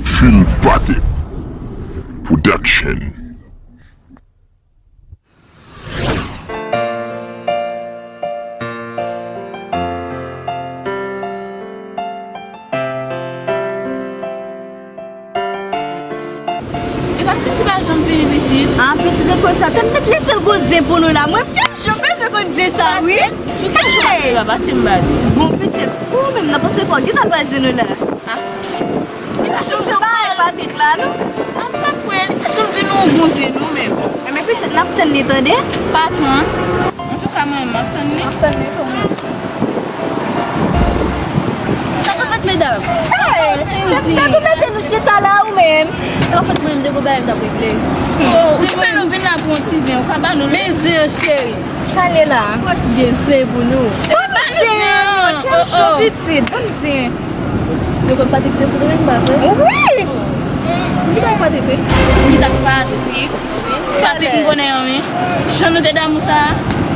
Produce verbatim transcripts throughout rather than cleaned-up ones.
Phil Patek Production. E pa si ti pa janm vini pitit. Ah, pitit, e konsa. Tèt tèt leve l gwo zen pou nou la. Mwen, pye m bezwen konn zen sa, wi. Sou ki jou pase, papa, se m ba di. Bon, pitit, pou ou menm nan, panse pa, ki sa l pral di nou la? Ah. Li pa janm di nou bagay Patrick la, non? An pa kwè, li pa janm di nou yon bon zen, non, menm. Enben, pitit, n ap tann li, tande? Pa tann. Antouka, mwen, m ap tann li. M ap tann li tou. Sa k ap fèt, medam? Hey! Sezi. Sa k ap mete nou chita la, ou menm? Sa k ap fèt, mwen, m te gon bagay m t ap regle. Oh, ou fè nou vin la pou yon ti zen, ou ka ba nou. Men zen an, cheri. Sa l ye la? Wòch gen zen pou nou. Ban m zen an, kèchon pitit, ban m zen. Nou konn Patrick te Sendomeng, pa vre? Wi! Ou kite ak Patrick, wi? Ou kite ak Patrick. Patrick, m konnen an, wi. Jan nou te damou sa,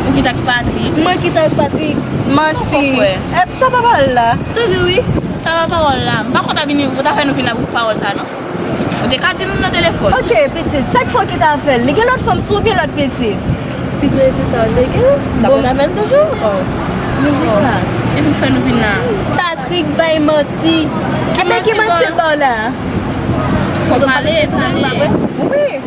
ou kite ak Patrick. Mwen kite ak Patrick. Manti. Epi sa pa pawòl la? Sou li, wi. Sa pa pawòl la. M pa konn ta vini, ou ta fè nou vin la pou pawòl sa, non. Ou te ka di nou nan telefòn. Ok, pitit, sa k fè w kite afè l? Li gen lòt fanm sou oubyen lòt pitit? Pitit, sa l te gen? Bon. L ap avè l toujou? Oh. Nou di sa. Epi fè nou vin la. Patrick bay manti. Ki manti? Ki manti l ba w la? Fò pale, pale. Wi.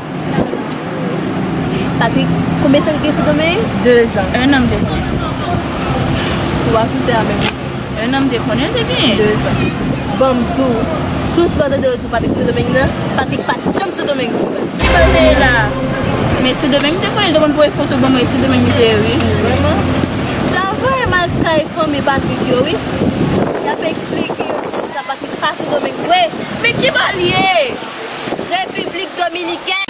Patrick, konbyen tan l gen Sendomeng? De zan. Un an m te konnen. Ou asou tè a menm. Un an m te konnen l te genyen. De zan. Ban m di w, tout lè w tande yo di Patrick Sendomeng nan, Patrick pa t janm Sendomeng. Ki bò l te ye la? Men Sendomeng m te konnen, l te konn voye foto ban mwen, Sendomeng li te ye, wi. Vrèman? Sa vre, m al kay fanmi Patrick yo, wi. Y ap eksplike yo di sa Patrick pa Sendomeng vre. Men ki bò l ye? Repiblik Dominikèn.